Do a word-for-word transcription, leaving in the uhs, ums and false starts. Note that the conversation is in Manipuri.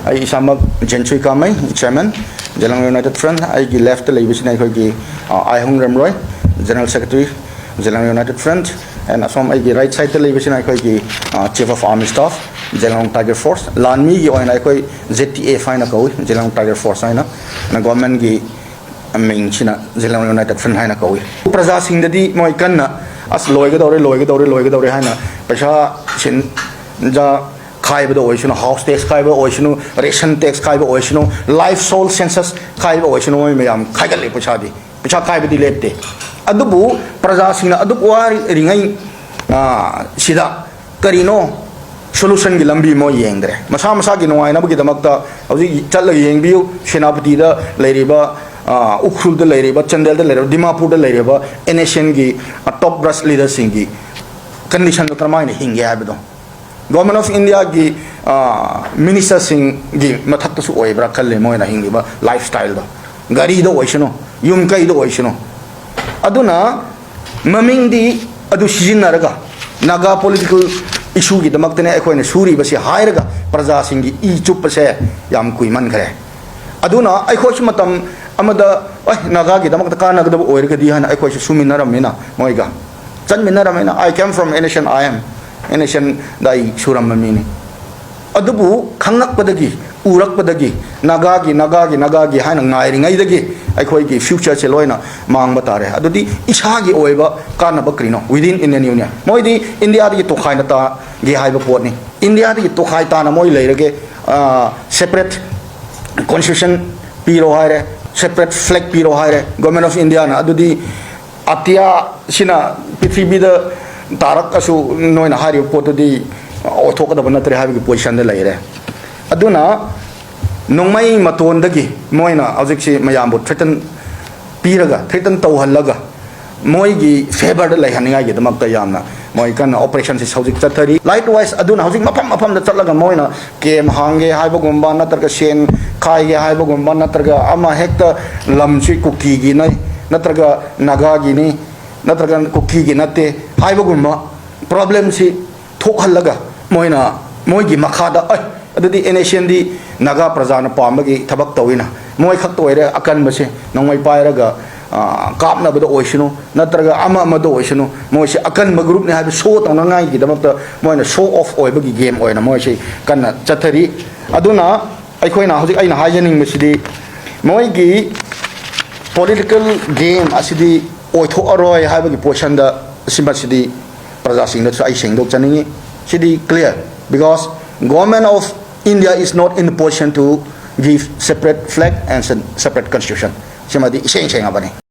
ꯑꯩ ꯏꯁꯥꯃꯛ Jensui Kamei, chairman, Zeliang united front. ꯑꯩꯒꯤ ꯂꯦꯐꯇ ꯂꯩꯕꯁꯤꯅ ꯑꯩꯈꯣꯏꯒꯤ, ꯑ, Aihung Remroi, general secretary, Zeliang united front. And ꯑꯁꯣꯝ ꯑꯩꯒꯤ ꯔꯥꯏꯠ ꯁꯥꯏꯗꯇ ꯂꯩꯕꯁꯤꯅ ꯑꯩꯈꯣꯏꯒꯤ, ꯑ, chief of army staff, Zeliang tiger force. ꯂꯥꯟꯃꯤꯒꯤ ꯑꯣꯏꯅ ꯑꯩꯈꯣꯏ ꯖꯦꯠ ꯇꯤ ꯑꯦꯐ ꯍꯥꯏꯅ ꯀꯧꯏ, ꯖꯦꯂꯪ ꯇꯥꯏꯒꯔ ꯐꯣꯔꯁ ꯍꯥꯏꯅ꯫ ꯒꯣꯔꯃꯦꯟꯒꯤ ꯃꯤꯡꯁꯤꯅ ꯖꯦꯂꯪ ꯌꯨꯅꯥꯏꯇꯦꯗ ꯐ꯭ꯔꯟꯠ ꯍꯥꯏꯅ ꯀꯧꯏ꯫ ꯄ꯭ꯔꯖꯥꯁꯤꯡꯗꯗꯤ ꯃꯣꯏ ꯀꯟꯅ, "ꯑꯁ, ꯂꯣꯏꯒꯗꯧꯔꯦ, ꯂꯣꯏꯒꯗꯧꯔꯦ, ꯂꯣꯏꯒꯗꯧꯔꯦ" ꯍꯥꯏꯅ ꯄꯩꯁꯥ ꯁꯦꯟꯖꯥ ꯈꯥꯏꯕꯗ ꯑꯣꯏꯁꯅꯨ, ꯍꯥꯎꯁ ꯇꯦꯛꯁ ꯈꯥꯏꯕ ꯑꯣꯏꯁꯅꯨ, ꯔꯦꯁꯟ ꯇꯦꯛꯁ ꯈꯥꯏꯕ ꯑꯣꯏꯁꯅꯨ, ꯂꯥꯏꯐ ꯁꯣꯜ ꯁꯦꯟꯁꯁ ꯈꯥꯏꯕ ꯑꯣꯏꯁꯅꯨ, ꯃꯣꯏ ꯃꯌꯥꯝ ꯈꯥꯏꯒꯠꯂꯦ ꯄꯩꯁꯥꯗꯤ꯫ ꯄꯩꯁꯥ ꯈꯥꯏꯕꯗꯤ ꯂꯦꯞꯇꯦ꯫ ꯑꯗꯨꯕꯨ ꯄ꯭ꯔꯖꯥꯁꯤꯡꯅ ꯑꯗꯨꯛ ꯋꯥꯔꯤꯉꯩ, ꯑ, ꯁꯤꯗ ꯀꯔꯤꯅꯣ ꯁꯣꯂꯨꯁꯟꯒꯤ ꯂꯝꯕꯤ ꯃꯣꯏ ꯌꯦꯡꯗ꯭ꯔꯦ꯫ ꯃꯁꯥ ꯃꯁꯥꯒꯤ ꯅꯨꯡꯉꯥꯏꯅꯕꯒꯤꯗꯃꯛꯇ ꯍꯧꯖꯤꯛ ꯆꯠꯂꯒ ꯌꯦꯡꯕꯤꯌꯨ, ꯁꯦꯅꯥꯄꯇꯤꯗ ꯂꯩꯔꯤꯕ, ꯑ, ꯎꯈ꯭ꯔꯨꯜꯗ ꯂꯩꯔꯤꯕ, ꯆꯥꯟꯗꯦꯜꯗ ꯂꯩꯔꯤꯕ, ꯗꯤꯃꯥꯄꯨꯔꯗ ꯂꯩꯔꯤꯕ ꯑꯦꯟ ꯑꯦꯁ ꯑꯦꯟꯒꯤ, ꯑ, ꯇꯣꯞ ꯕ꯭ꯔꯥꯁ ꯂꯤꯗꯔꯁꯤꯡꯒꯤ ꯀꯟꯗꯤꯁꯟꯗꯣ ꯀꯔꯝꯍꯥꯏꯅ ꯍꯤꯡꯒꯦ ꯍꯥꯏꯕꯗꯣ꯫ ꯒꯣꯔꯃꯦꯟ ꯑꯣꯐ ꯏꯟꯗꯤꯌꯥꯒꯤ, ꯑ, ꯃꯤꯅꯤꯁꯇꯔꯁꯤꯡꯒꯤ ꯃꯊꯛꯇꯁꯨ ꯑꯣꯏꯕ꯭ꯔꯥ ꯈꯜꯂꯤ ꯃꯣꯏꯅ ꯍꯤꯡꯂꯤꯕ ꯂꯥꯏꯐ ꯁ꯭ꯇꯥꯏꯜꯗꯣ꯫ ꯒꯥꯔꯤꯗ ꯑꯣꯏꯁꯅꯨ, ꯌꯨꯝ ꯀꯩꯗ ꯑꯣꯏꯁꯅꯨ꯫ ꯑꯗꯨꯅ ꯃꯃꯤꯡꯗꯤ ꯑꯗꯨ ꯁꯤꯖꯤꯟꯅꯔꯒ ꯅꯥꯒꯥ ꯄꯣꯂꯤꯇꯤꯀꯦꯜ ꯏꯁꯨꯒꯤꯗꯃꯛꯇꯅꯦ ꯑꯩꯈꯣꯏꯅ ꯁꯨꯔꯤꯕꯁꯤ ꯍꯥꯏꯔꯒ ꯄ꯭ꯔꯖꯥꯁꯤꯡꯒꯤ ꯏ ꯆꯨꯞꯄꯁꯦ ꯌꯥꯝ ꯀꯨꯏꯃꯟꯈ꯭ꯔꯦ꯫ ꯑꯗꯨꯅ ꯑꯩꯈꯣꯏꯁꯨ ꯃꯇꯝ ꯑꯃꯗ, "ꯑꯦ, ꯅꯥꯒꯥꯒꯤꯗꯃꯛꯇ ꯀꯥꯟꯅꯒꯗꯕ ꯑꯣꯏꯔꯒꯗꯤ" ꯍꯥꯏꯅ ꯑꯩꯈꯣꯏꯁꯨ ꯁꯨꯃꯤꯟꯅꯔꯝꯃꯤꯅ ꯃꯣꯏꯒ꯫ ꯆꯠꯃꯤꯟꯅꯔꯝꯃꯤꯅ꯫ I came from N S N I M, N S N ꯗ ꯑꯩ ꯁꯨꯔꯝꯕ ꯃꯤꯅꯤ꯫ ꯑꯗꯨꯕꯨ ꯈꯪꯂꯛꯄꯗꯒꯤ, ꯎꯔꯛꯄꯗꯒꯤ, ꯅꯥꯒꯥꯒꯤ, ꯅꯥꯒꯥꯒꯤ, ꯅꯥꯒꯥꯒꯤ ꯍꯥꯏꯅ ꯉꯥꯏꯔꯤꯉꯩꯗꯒꯤ ꯑꯩꯈꯣꯏꯒꯤ ꯐ꯭ꯌꯨꯆꯔꯁꯦ ꯂꯣꯏꯅ ꯃꯥꯡꯕ ꯇꯥꯔꯦ꯫ ꯑꯗꯨꯗꯤ ꯏꯁꯥꯒꯤ ꯑꯣꯏꯕ ꯀꯥꯟꯅꯕ ꯀꯔꯤꯅꯣ within Indian Union? ꯃꯣꯏꯗꯤ ꯏꯟꯗꯤꯌꯥꯗꯒꯤ ꯇꯣꯈꯥꯏꯅ ꯇꯥꯒꯦ ꯍꯥꯏꯕ ꯄꯣꯠꯅꯤ꯫ ꯏꯟꯗꯤꯌꯥꯗꯒꯤ ꯇꯣꯈꯥꯏ ꯇꯥꯅ ꯃꯣꯏ ꯂꯩꯔꯒꯦ, ꯑ, separate constitution ꯄꯤꯔꯣ ꯍꯥꯏꯔꯦ, separate flag ꯄꯤꯔꯣ ꯍꯥꯏꯔꯦ꯫ ꯒꯣꯔꯃꯦꯟ ꯑꯣꯐ ꯏꯟꯗꯤꯌꯥꯅ ꯑꯗꯨꯗꯤ ꯑꯇꯤꯌꯥꯁꯤꯅ ꯄ꯭ꯔꯤꯊꯤꯕꯤꯗ ꯇꯥꯔꯛꯑꯁꯨ ꯅꯣꯏꯅ ꯍꯥꯏꯔꯤꯕ ꯄꯣꯠꯇꯨꯗꯤ ꯑꯣꯏꯊꯣꯛꯀꯗꯕ ꯅꯠꯇ꯭ꯔꯦ ꯍꯥꯏꯕꯒꯤ ꯄꯣꯖꯤꯁꯟꯗ ꯂꯩꯔꯦ꯫ ꯑꯗꯨꯅ ꯅꯣꯡꯃꯩ ꯃꯇꯣꯟꯗꯒꯤ ꯃꯣꯏꯅ ꯍꯧꯖꯤꯛꯁꯤ ꯃꯌꯥꯝꯕꯨ ꯊ꯭ꯔꯦꯇꯟ ꯄꯤꯔꯒ, ꯊ꯭ꯔꯦꯇꯟ ꯇꯧꯍꯜꯂꯒ, ꯃꯣꯏꯒꯤ ꯐꯦꯚꯔꯗ ꯂꯩꯍꯟꯅꯤꯡꯉꯥꯏꯒꯤꯗꯃꯛꯇ ꯌꯥꯝꯅ ꯃꯣꯏ ꯀꯟꯅ ꯑꯣꯄꯔꯦꯁꯟꯁꯤ ꯍꯧꯖꯤꯛ ꯆꯠꯊꯔꯤ꯫ ꯂꯥꯏꯛꯋꯥꯏꯁ ꯑꯗꯨꯅ ꯍꯧꯖꯤꯛ ꯃꯐꯝ ꯃꯐꯝꯗ ꯆꯠꯂꯒ ꯃꯣꯏꯅ ꯀꯦꯝ ꯍꯥꯡꯒꯦ ꯍꯥꯏꯕꯒꯨꯝꯕ, ꯅꯠꯇ꯭ꯔꯒ ꯁꯦꯟ ꯈꯥꯏꯒꯦ ꯍꯥꯏꯕꯒꯨꯝꯕ, ꯅꯠꯇ꯭ꯔꯒ ꯑꯃ ꯍꯦꯛꯇ ꯂꯝꯁꯤ ꯀꯨꯀꯤꯒꯤꯅꯤ, ꯅꯠꯇ꯭ꯔꯒ ꯅꯥꯒꯥꯒꯤꯅꯤ, ꯅꯠꯇ꯭ꯔꯒ ꯀꯨꯀꯤꯒꯤ ꯅꯠꯇꯦ ꯍꯥꯏꯕꯒꯨꯝꯕ ꯄ꯭ꯔꯣꯕ꯭ꯂꯦꯝꯁꯤ ꯊꯣꯛꯍꯜꯂꯒ ꯃꯣꯏꯅ ꯃꯣꯏꯒꯤ ꯃꯈꯥꯗ, "ꯑꯩ, ꯑꯗꯨꯗꯤ ꯑꯦꯟ ꯑꯦꯁ ꯑꯦꯟꯗꯤ ꯅꯥꯒꯥ ꯄ꯭ꯔꯖꯥꯅ ꯄꯥꯝꯕꯒꯤ ꯊꯕꯛ ꯇꯧꯋꯤꯅ, ꯃꯣꯏ ꯈꯛꯇ ꯑꯣꯏꯔꯦ ꯑꯀꯟꯕꯁꯦ, ꯅꯣꯡꯃꯩ ꯄꯥꯏꯔꯒ, ꯑ, ꯀꯥꯞꯅꯕꯗ ꯑꯣꯏꯁꯅꯨ, ꯅꯠꯇ꯭ꯔꯒ ꯑꯃ ꯑꯃꯗ ꯑꯣꯏꯁꯅꯨ, ꯃꯣꯏꯁꯦ ꯑꯀꯟꯕ ꯒ꯭ꯔꯨꯞꯅꯤ ꯍꯥꯏꯕ ꯁꯣ ꯇꯧꯅꯉꯥꯏꯒꯤꯗꯃꯛꯇ ꯃꯣꯏꯅ ꯁꯣ ꯑꯣꯐ ꯑꯣꯏꯕꯒꯤ ꯒꯦꯝ ꯑꯣꯏꯅ ꯃꯣꯏꯁꯤ ꯀꯟꯅ ꯆꯠꯊꯔꯤ꯫ ꯑꯗꯨꯅ ꯑꯩꯈꯣꯏꯅ ꯍꯧꯖꯤꯛ ꯑꯩꯅ ꯍꯥꯏꯖꯅꯤꯡꯕꯁꯤꯗꯤ, ꯃꯣꯏꯒꯤ ꯄꯣꯂꯤꯇꯤꯀꯦꯜ ꯒꯦꯝ ꯑꯁꯤꯗꯤ ꯑꯣꯏꯊꯣꯛꯑꯔꯣꯏ ꯍꯥꯏꯕꯒꯤ ꯄꯣꯖꯤꯁꯟꯗ, ꯁꯤꯃꯁꯤꯗꯤ ꯄ꯭ꯔꯖꯥꯁꯤꯡꯗꯁꯨ ꯑꯩ ꯁꯦꯡꯗꯣꯛꯆꯅꯤꯡꯉꯤ꯫ ꯁꯤꯗꯤ clear, because Government of India is not in the position to give separate flag and separate constitution꯫ ꯁꯤꯃꯗꯤ ꯏꯁꯦꯡ ꯁꯦꯡꯉꯕꯅꯤ꯫